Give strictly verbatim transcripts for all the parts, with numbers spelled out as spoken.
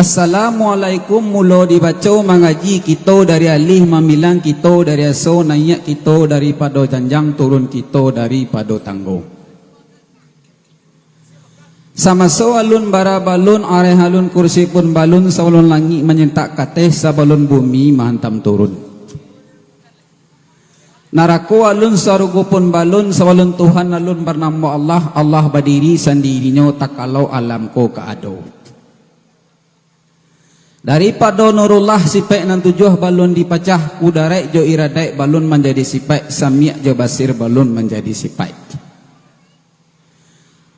Assalamualaikum mulo dibaco mangaji kito dari alih, mambilang kito dari aso, naiak kito daripado janjang, turun kito daripado tanggo. Samaso alun bara balun, areh alun kursi pun balun, sabalun langik manyentak kateh, sabalun bumi mahantam turun. Narako alun, sarugo pun balun, sabalun Tuhan alun banamo Allah, Allah badiri sandirinyo, takalo alam ko ka ado. Daripado Nurullah sipaik nan tujuah balun dipacah, kudaraik jo iradaik balun manjadi sipaik, samiak jo basir balun manjadi sipaik.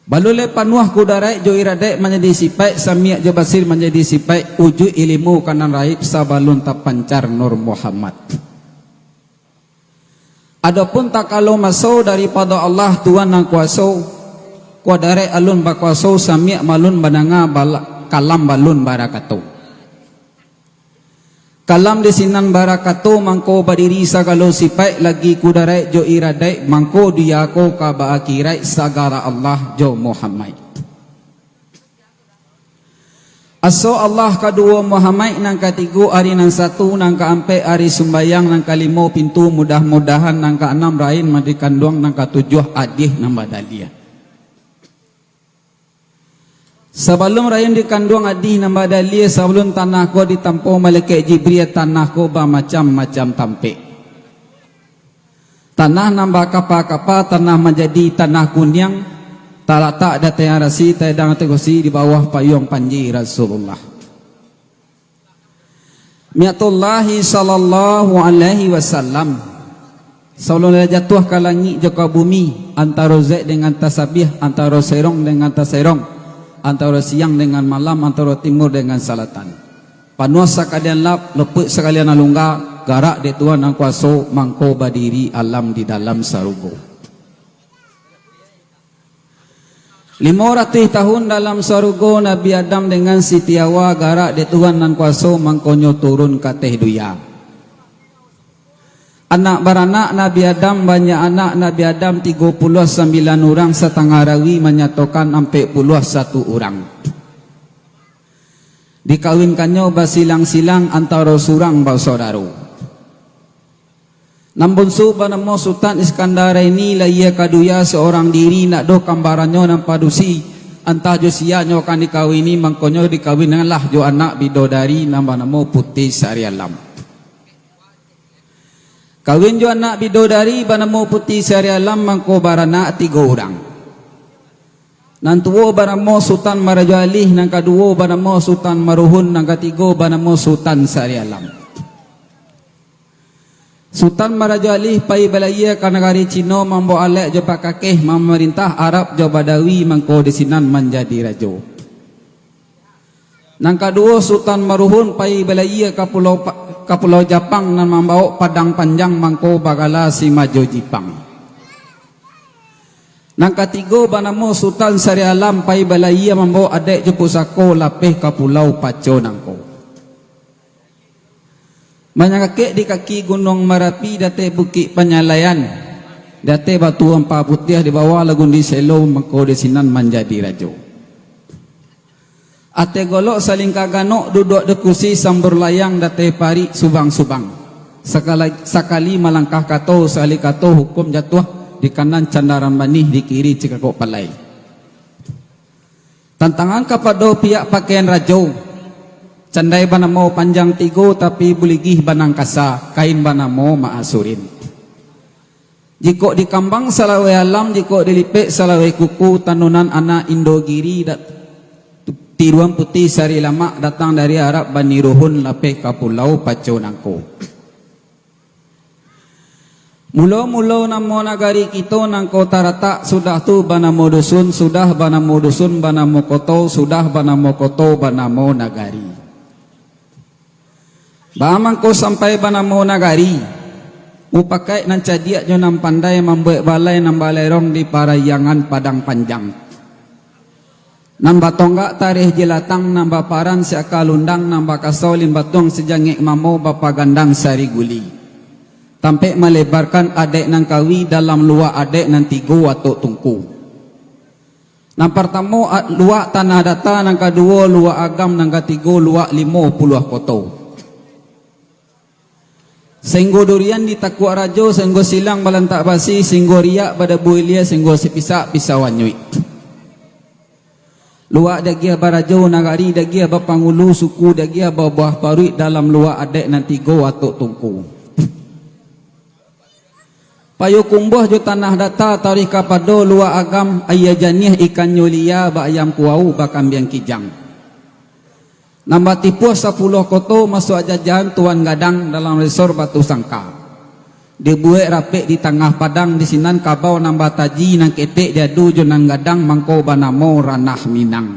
Balun lai panuah kudaraik jo iradaik manjadi sipaik, samiak jo basir manjadi sipaik, ujuik ilimu ka nan raib sabalun tapancar Nur Muhammad. Adopun takalo maso daripado Allah Tuhan nan kuaso, kudaraik alun bakuaso, samiak alun badanga, bala-, kalam alun barakato. Kalam di sinan barakato, mangko badiri sagalo sipaik, lagi kudaraik jo iradaik, mangko di ako ka baakiraik sagala Allah jo Muhammad. Aso Allah kaduo Muhammad, nan katigo ari nan satu, nan kaampek ari sumbayang, nan kalimo pintu mudah-mudahan, nan kaanam rain nan dikanduang, nan katujuah adih nan badalia. Sabalun rain dikanduang adih nan badalia, sabalun tanah ko ditampo malaikat Jibril, tanah ko bamacam-macam tampek. Tanah nan bakapa-kapa, tanah manjadi tanah kuniang, talatak di ateh arasi, taedang ateh kursi, di bawah payuang panji Rasulullah. Mi'atullahi sallallahu alaihi wasallam. Sabalun lah jatuah ka langik jo ka bumi, antaro zaik dengan tasabih, antaro serong dengan taserong, antaro siang dengan malam, antaro timur dengan salatan. Panuah sakalian lap, lopuik sakalian alungga, garak dek Tuhan nan kuaso, mangko badiri alam di dalam sarugo. Limo ratuih tahun dalam sarugo, Nabi Adam dengan Siti Hawa, garak dek Tuhan nan kuaso, mangkonyo turun ka ateh dunia. Anak baranak Nabi Adam, banyak anak Nabi Adam, tigo puluah sambilan urang, satangah rawi manyatokan ampek puluah satu urang. Dikawinkannyo basilang-silang antaro surang basodaro. Nan bunsu banamo Sutan Iskandar Raini, lahia ka dunia saurang diri, ndak doh kambarannyo nan padusi, antah jo sia nyo akan dikawini, mangkonyo dikawinkanlah jo anak bidodari nan banamo Puti Sarialam. Kawin jo anak bidodari banamo Puti Sarialam, mangko baranak tigo urang. Nan tuo banamo Sutan Marajo Alih, nan kaduo banamo Sutan Maruhun, nan katigo banamo Sutan Sarialam. Sutan Marajo Alih pai balayia ka nagari Cino, mambaok alek jo pakakeh, mamarintah Arab jo Badawi, mangko di sinan manjadi rajo. Nan kaduo, Sutan Maruhun pai balayia ka pulau Pa-, ka pulau Japang, nan mambaok padang panjang, mangko bagala si Majo Jipang. Nan katigo banamo Sutan Sarialam, pai balayia mambaok adaik jo pusako, lapeh ka pulau Paco nangko. Manyakakek di kaki Gunuang Marapi, di ateh Bukik Panyalaian, di ateh Batu Ampa Putiah, di bawah Lagundi Selo, mangko di sinan manjadi rajo. Ateh golok salingka ganok, duduak di kursi sambur layang, di ateh parik subang-subang. Sakala-, sakali malangkah kato, sakali kato hukum jatuah, di kanan candaran banih, di kiri cikakok palai. Tantangan kapado pihak pakaian rajo, candai banamo Panjang Tigo, tapi buligih banang kasa, kain banamo Maasurin. Jikok dikambang salawai alam, jikok dilipek salawai kuku, tanunan anak Indogiri, dat-, tiruan Puti Sarilamak, datang dari Arab Bani Ruhun, lapeh ka pulau Paco nangko. Mulo-mulo namo nagari kito nangko taratak, sudah tu banamo dusun, sudah banamo dusun banamo koto, sudah banamo koto banamo nagari. Baa mangko sampai banamo nagari? Mupakaik nan cadiak jo nan pandai mambuek balai nan balerong di paraiangan Padang Panjang. Nan batonggak tareh jelatang, nan baparan siaka lundang, nan bakasau limbatuang sijangek mamo, bapagandang sari guli. Tampek malebarkan adaik nan kawi, dalam luwa adaik nan tigo atok tungku. Nan partamo, a-, Luak Tanah Data, nan kaduo Luak Agam, nan katigo Luak Limo Puluah Koto. Sainggo durian ditakuak rajo, sainggo silang balantak basi, sainggo riak badabu ilia, sainggo sipisak pisau anyuik. Luak diagiah barajo, nagari diagiah bapangulu, suku diagiah babuah paruik, dalam luak adaik nan tigo atok tungku. Payokumbuah jo Tanah Data, taruih kapado Luak Agam, aia janiah ikannyo lia, baayam kuau, bakambiang kijang. Nan batipuah sapuluah koto, masuak jajahan Tuan Gadang, dalam resor Batu Sangka. Dibuek rapek di tangah padang, di sinan kabau nan bataji, nan ketek diadu jo nan gadang, mangko banamo Ranah Minang.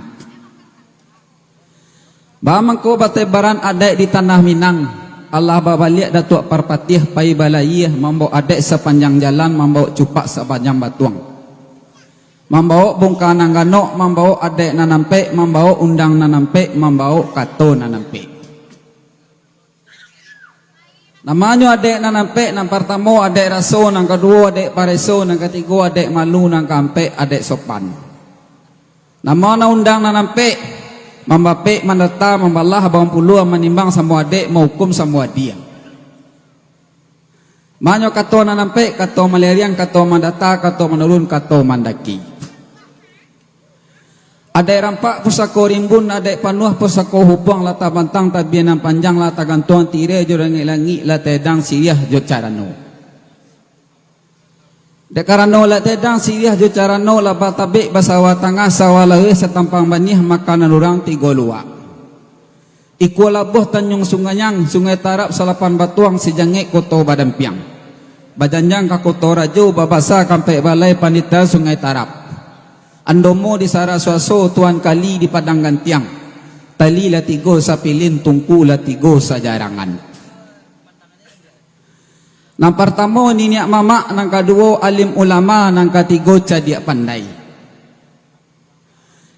Baa mangko batebaran adaik di Tanah Minang, alah babaliak Datuak Parpatiah pai balayia, mambawok adaik sapanjang jalan, mambawok cupak sapanjang batuang. Mambawok bungka nan ganok, mambawok adaik nan ampek, mambawok undang nan ampek, mambawok kato nan ampek. Namonyo adaik nan ampek, nan partamo adaik raso, nan kaduo adaik pareso, nan katigo adaik malu, nan kaampek adaik sopan. Namo nan undang nan ampek, mambapek, mandata, mambalah, baumpuluah, manimbang samo adaik, maukum samo adia. Manyo kato nan ampek, kato maleriang, kato mandata, kato manurun, kato mandaki. Adaik rampak pusako rimbun, adaik panuah pusako hubuang, lah tabantang tabia nan panjang, lah tagantuang tirai jo langik-langik, lah taedang siriah jo carano. Dek karano lah taedang siriah jo carano, lah batabek basawah tangah, sawah lauih satampang baniah, makanan urang tigo luak. Ikua labuah Tanjuang Sungayang, Sungai Tarab salapan batuang, Sijangek Koto Badampiang. Bajanjang ka Koto Rajo, babasa ka ampek balai, Pandita Sungai Tarab. Andomo di Sarasuaso, Tuan Kali di Padang Gantiang. Tali lah tigo sapilin, tungku lah tigo sajarangan. Nan partamo niniak mamak, nan kaduo alim ulama, nan katigo cadiak pandai.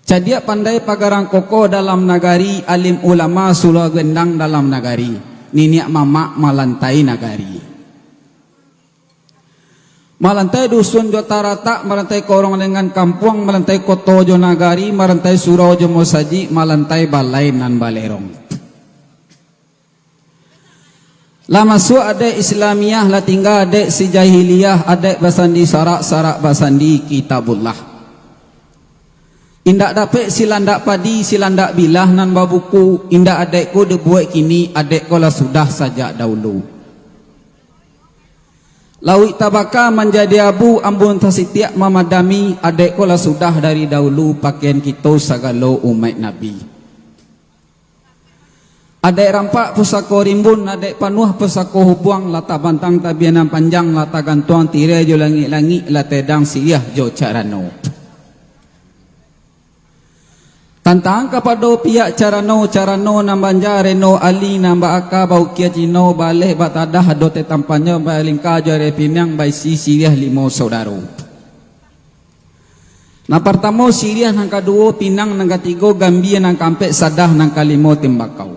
Cadiak pandai pagarang kokoh dalam nagari, alim ulama suluah gendang dalam nagari, niniak mamak malantai nagari. Malantai dusun jo taratak, malantai korong dengan kampuang, malantai koto jo nagari, malantai surau jo musajik, malantai balai nan balerong. Lah masuak adaik Islamiah, lah tingga adaik sijahiliah, adaik basandi sarak, sarak basandi Kitabullah. Indak dapek silandak padi, silandak bilah nan babuku, indak adaik ko dibuek kini, adaik ko lah sudah sajak daulu. Lauik tabaka manjadi abu, ambun tasitiak mamadami, adaik ko lah sudah dari daulu, pakaian kito sagalo umaik Nabi. Adaik rampak pusako rimbun, adaik panuah pusako hubuang, lah tabantang tabia nan panjang, lah tagantuang tirai jo langik-langik, lah taedang siriah jo carano. Tantang kapado piak carano, carano nan banja reno ali, nan baaka baukia Cino, baaleh batadah ado tetampannyo, balingka jo ari piniang, baisi siriah limo saudaro. Nan partamo siriah, nan kaduo pinang, nan katigo gambia, nan kaampek sadah, nan kalimo tembakau.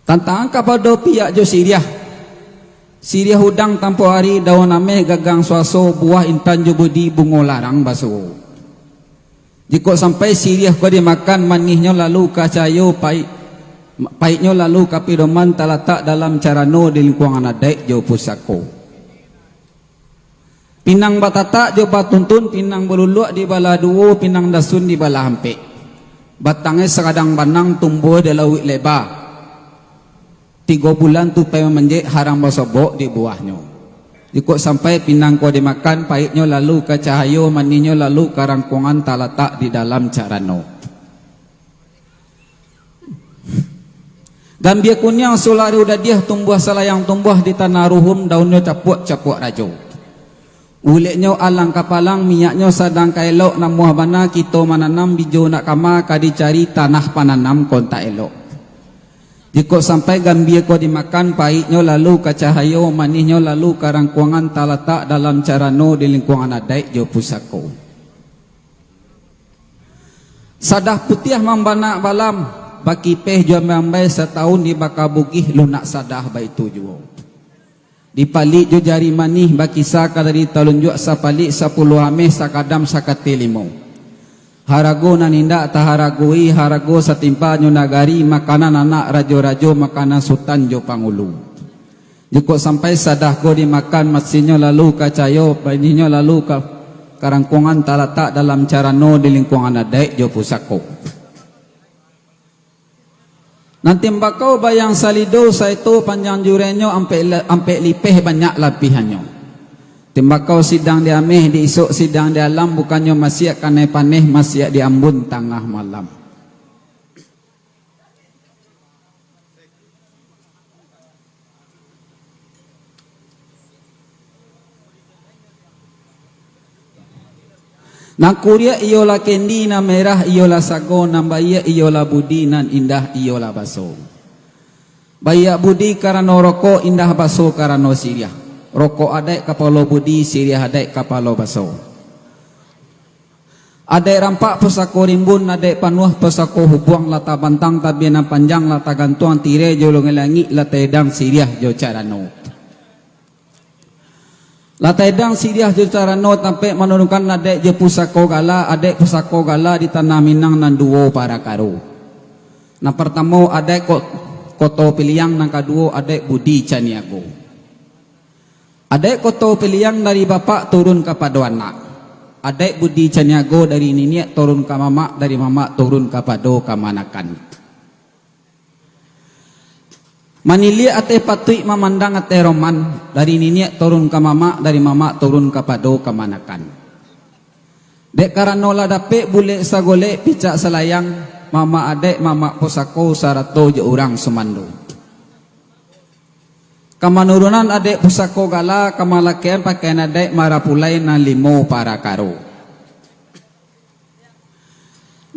Tantang kapado piak jo siriah. Siriah udang tampo ari, daun ameh gagang suaso, buah intan jo budi, bungo larang basuo. Jikok sampai siriah ko dimakan, manihnyo lalu ka cahayo, paik, paiknyo lalu ka pidoman, talatak dalam carano di lingkuangan adaik jo pusako. Pinang batatak jo batuntun, pinang baluluak dibalah duo, pinang dasun dibalah ampek. Batangnyo sagadang banang, tumbuah di lauik leba. Tigo bulan tupai mamanjek, harang basobok di buahnyo. Jikok sampai pinang ko dimakan, paiknyo lalu ka cahayo, manihnyo lalu ka rangkuangan, talatak di dalam carano. Gambia kuniang sulari udadiah, tumbuah salayang tumbuah di tanah ruhum, daunnyo capuak-capuak rajo. Uleknyo alang kapalang, minyaknyo sadang ka elok, namuah bana kito mananam, bijo nak kama ka dicari, tanah pananam kontak elok. Jikok sampai gambia ko dimakan, paiknyo lalu ka cahayo, manihnyo lalu ka rangkuangan, talatak dalam carano di lingkuangan adaik jo pusako. Sadah putiah mambanak balam, bakipeh jo mambai, satahun dibaka bugih, lunak sadah baitu juo. Dipalik jo jari manih, bakisa ka dari talunjuak, sapalik sapuluah ameh, sakadam sakati limo. Harago nan indak taharagoi, harago satimpanyo nagari, makanan anak rajo-rajo, makanan sutan jo pangulu. Jikok sampai sadah ko dimakan, masinyo lalu ka cayo, banihnyo lalu ka karangkuangan, talatak dalam carano di lingkuangan adaik jo pusako. Nan timbakau bayang salido, saito panjang jurenyo ampek la-, ampek lipeh banyak lapihannyo. Timbakau sidang di ameh, di isok sidang di alam, bukannyo masiak kanai paneh, masiak di ambun tangah malam. Nan kuriak iyolah kendi, nan merah iyolah sago, nan baiak iyolah budi, nan indah iyolah baso. Baiak budi karano rokok, indah baso karano siriah. Rokok adaik kapalo budi, siriah adaik kapalo baso. Adaik rampak pusako rimbun, adaik panuah pusako hubuang, lah tabantang tabia nan panjang, lah tagantuang tirai jo langik, lah taedang siriah jo carano. Lah taedang siriah jo carano tampek manurunkan adaik jo pusako gala, adaik pusako gala di tanah Minang nan duwo parakaro. Nan partamo adaik ko-, koto piliang, nan kaduwo adaik budi caniago. Adaik koto piliang dari bapak turun kapado anak. Adaik budi caniago dari niniak turun ka mamak, dari mamak turun kapado kamanakan. Maniliak ateh patuik, mamandang ateh roman, dari niniak turun ka mamak, dari mamak turun kapado kamanakan. Dek karano lah dapek bulek sagolek picak salayang, mamak adaik, mamak pusako, sarato jo urang sumando. Kamanurunan adaik pusako gala, kamalakaian pakaian adaik marapulai nan limo parakaro.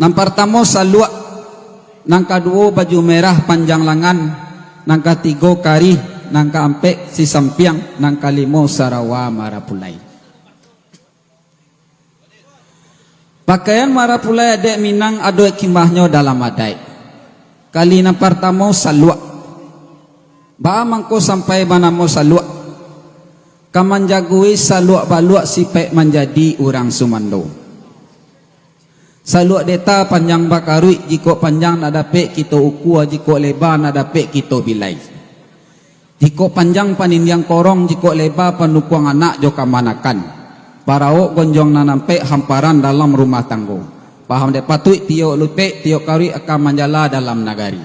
Nan partamo saluak, nan kaduwo baju merah panjang langan, nan katigo karih, nan kaampek sisampiang, nan kalimo sarawa marapulai. Pakaian marapulai adaik Minang ado hikmahnyo dalam adaik. Kali nan partamo saluak. Baa mangko sampai banamo saluak? Ka manjagoi saluak baluak sipaik manjadi urang sumando. Saluak deta panjang bakaruik, jikok panjang nak dapek kito ukua, jikok leba nak dapek kito bilai. Jikok panjang panindiang korong, jikok leba panukuang anak jo kamanakan. Parawok gonjong nan ampek, hamparan dalam rumah tanggo. Paham dek patuik, tiok lupek, tiok karuik akan manjala dalam nagari.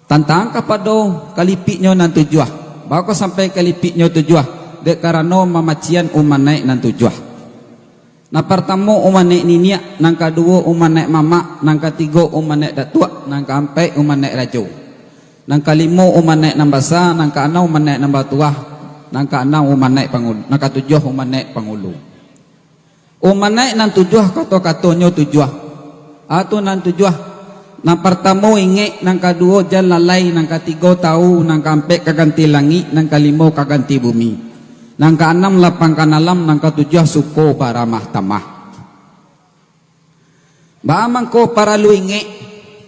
Tantang kapado kalipiknyo nan tujuah. Baa kok sampai kalipiknyo tujuah? Dek karano mamacian umanaik nan tujuah. Nan partamo umanaik niniak, nan kaduwo umanaik mamak, nan katigo umanaik datuak, nan kaampek umanaik rajo, nan kalimo umanaik nan basa, nan kaanam umanaik nan batuah, nan kaanam umanaik pangulu, nan katujuah umanaik pangulu. Umanaik nan tujuah, kato-katonyo tujuah. A tu nan tujuah. Nan partamo ingek, nan kaduwo jan lalai, nan katigo tawu, nan kaampek ka ganti langik, nan kalimo ka ganti bumi, nan kaanam lapangkan alam, nan katujuah suko baramah tamah. Baa mangko paralu ingek?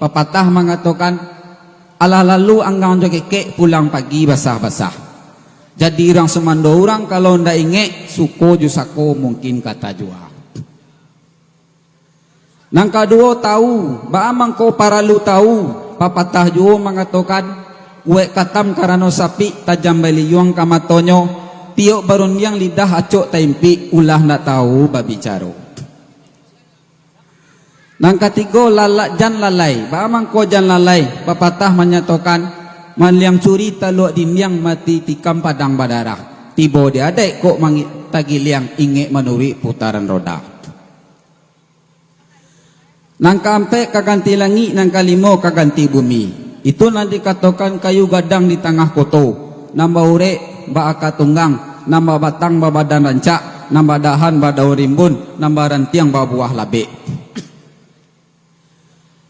Papatah mangatokan, "Alah lalu anggang jo kekek, pulang pagi basah-basah." Jadi urang sumando urang, kalau ndak ingek, suko jo sako mungkin ka tajua. Nan kaduwo tawu, baa mangko paralu tawu? Papatah juwo mangatokan, "Kuwaik katam karano sapik, tajam baliyuang ka matonyo, tiok barundiang lidah acok taimpik, ulah ndak tawu babicaro." Nan katigo, lalak jan lalai. Baa mangko jan lalai? Papatah manyatokan, "Maliang curi taluak dindiang, mati tikam padang badarah." Tibo di adaik kok mangi-, tagiliang, ingek manuruik putaran roda. Nan kaampek ka ganti langik, nan kalimo ka ganti bumi. Itu nan dikatokan kayu gadang di tangah koto, nan baurek baaka tunggang, nan babatang babadan rancak, nan badahan badaun rimbun, nan barantiang babuah labek.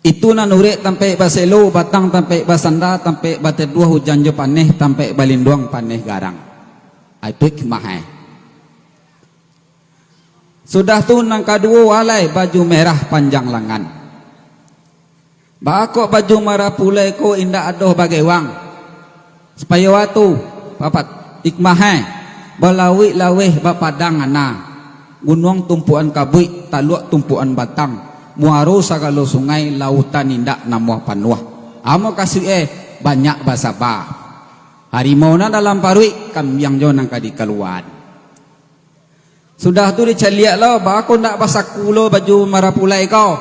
Itu nan urek tampek baselo, batang tampek basanda, tampek bateduah ujan jo paneh, tampek balinduang paneh garang. Ah, itu hikmah, eh. Sudah tu nan kaduo, alai baju merah panjang langan. Baa kok baju marapulai ko indak ado bagewang? Supayo a tu, Papat, hikmahnyo, balauik laweh bapadang ana, gunuang tumpukan kabuik, taluak tumpukan batang, muaro sagalo sungai, lautan indak namuah panuah. Apo mukasuiknyo, banyak basaba. Harimau nan dalam paruik, kambiang jo nan ka dikaluaan. Sudah tu dicaliak lo, baa kok ndak basaku lo baju marapulai ko.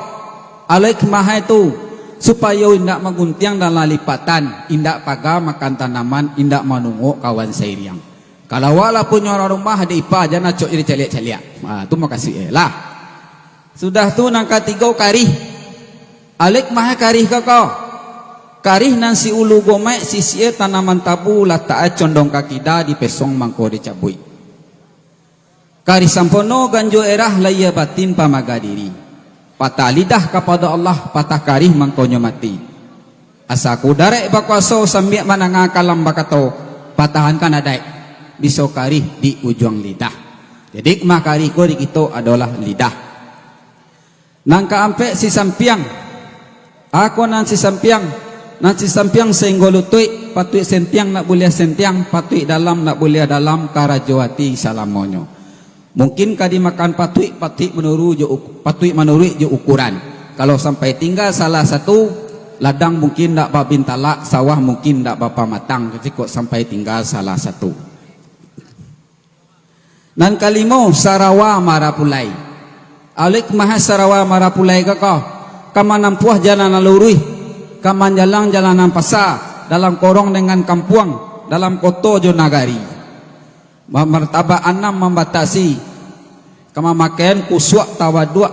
Alek mahai tu, supayo indak maguntiang dalam lipatan, indak paga makan tanaman, indak manungok kawan sairiang. Kalau awak lah punyo urang rumah, dek ipa, jan acok dicaliak-caliak. Ha, tu mukasuik e lah. Sudah tu nan katigo karih. Alek mahai karih ko ko. Karih nan si ulu gomaik, sisiak e tanaman tabu, latak e condong ka kida, dipesong mangko dicabuik. Karih sampono ganjua erah, lahia batin pamaga diri. Patah lidah kapado Allah, patah karih mangkonyo mati. Asa Aku Darek Bakuaso sambiak mandanga kalam bakato, patahankan adaik, biso karih di ujuang lidah. Jadi, hikmah karih ko di kito adolah lidah. Nan kaampek, sisampiang. Ako nan sisampiang, nan sisampiang sainggo lutuik, patuik sentiang nak buliah sentiang, patuik dalam nak buliah dalam, karajo ati salamonyo. Mungkin ka dimakan patuik, patuik manuruik jo uk-, patuik manuruik jo ukuran. Kalau sampai tingga salah satu, ladang mungkin ndak babintalak, sawah mungkin ndak bapamatang, jikok sampai tingga salah satu. Nan kalimo, sarawa marapulai. Alek mahai sarawa marapulai ko ko, ka manampuah jalan nan luruih, ka manjalang jalan nan pasa, dalam korong dengan kampuang, dalam koto jo nagari. Ma-, martabak anam mambatasi, ka mamakaian kusuak tawaduak,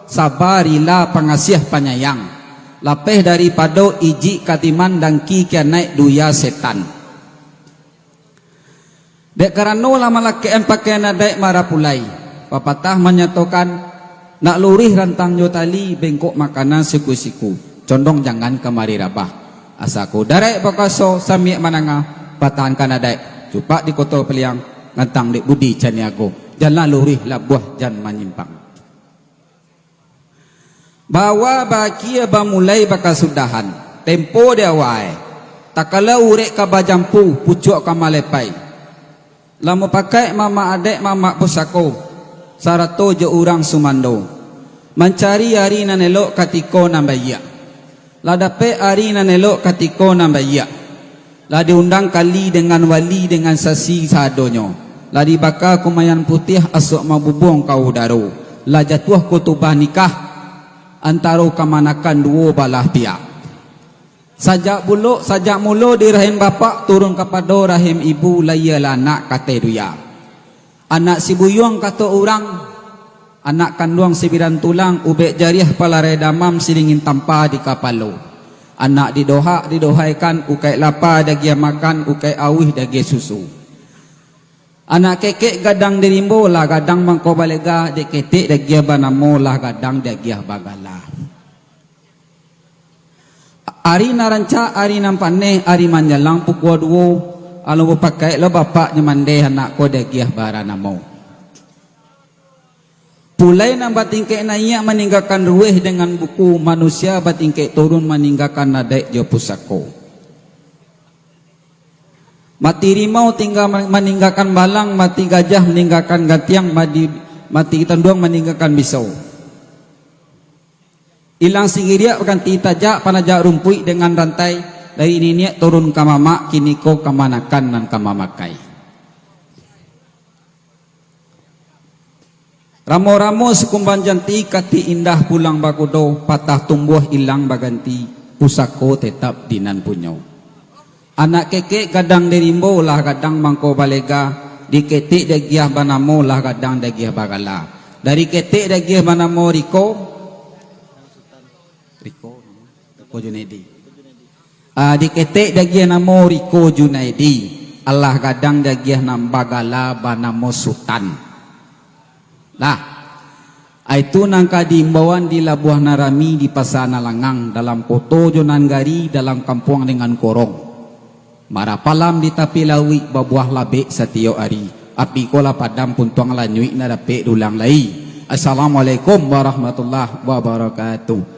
saba, rila, pangasiah, panyayang, lapeh daripado ijik katiman, dangki kianaik, duya setan. Dek karano lah malakek-an pakaian adaik marapulai, papatah manyatokan, nak luruih rantang jo tali, bengkok makanan siku-siku, condong jangan kamari rabah. Asa Aku Darek Bakuaso sambiak mandanga, patahankan adaik, cupak di Koto Piliang, gantang dek budi caniago, janlah luruih labuah jan manyimpang. Bawa baakia bamulai bakasudahan, tempo di awai. Takala urek ka bajampu, pucuak ka malepai. Lah mupakaik mamak adaik mamak pusako, sarato jo urang sumando, mancari ari nan elok katiko nan baiak. Lah dapek ari nan elok katiko nan baiak. Lah diundang kali dengan wali dengan sasi sadonyo. Lah dibaka kumayan putiah asok mabubuang ka udaro. Lah jatuah kutubah nikah antaro kamanakan duo balah piak. Sajak bulok, sajak mulo di rahim bapak turun kapado rahim ibu, lah iyolah anak kateh duya. Anak si buyuang kato urang, anak kanduang si biran tulang, ubek jariah palarai damam, silingin tampa di kapalo. Anak didohak, didohaikan, ukaik lapa diagiah makan, ukaik auih diagiah susu. Anak kekek gadang di rimbo, lah gadang mangko balega, dek ketek diagiah banamo, lah gadang diagiah bagala. Ari nan rancak, ari nan paneh, ari manjalang pukua duo, alun bapakaik lo bapak nyo mandeh, anak ko diagiah bara namo. Pulai nan batingkek naiak maninggakan ruweh dengan buku, manusia batingkek turun maninggakan adaik jo pusako. Mati rimau tingga maninggakan balang, mati gajah maninggakan gantiang, mati, mati tanduang maninggakan bisau. Ilang sigiriak baganti tajak, panajak rumpuik dengan rantai, dari niniak turun ka mamak, kiniko kamanakan nan ka mamakai. Ramo-ramo sikumbang janti, katik indah pulang bakudo, patah tumbuah ilang baganti, pusako tetap di nan punyo. Anak kekek gadang di rimbo, lah gadang mangko balega, diketek diagiah banamo, lah gadang diagiah bagala. Dari ketek diagiah banamo Riko, Riko, Riko Junaidi. Ah, diketek diagiah namo Riko Junaidi, alah gadang diagiah nan bagala banamo Sutan. Lah, itu nan ka diimbauan di labuah nan rami, di pasa nan langang, dalam koto jo nan gari, dalam kampuang dengan korong. Marapalam di tapi lauik, babuah labek satiyok ari. Api ko lah padam, puntuang lanyuik, ndak dapek diulang lai. Assalamualaikum warahmatullahi wabarakatuh.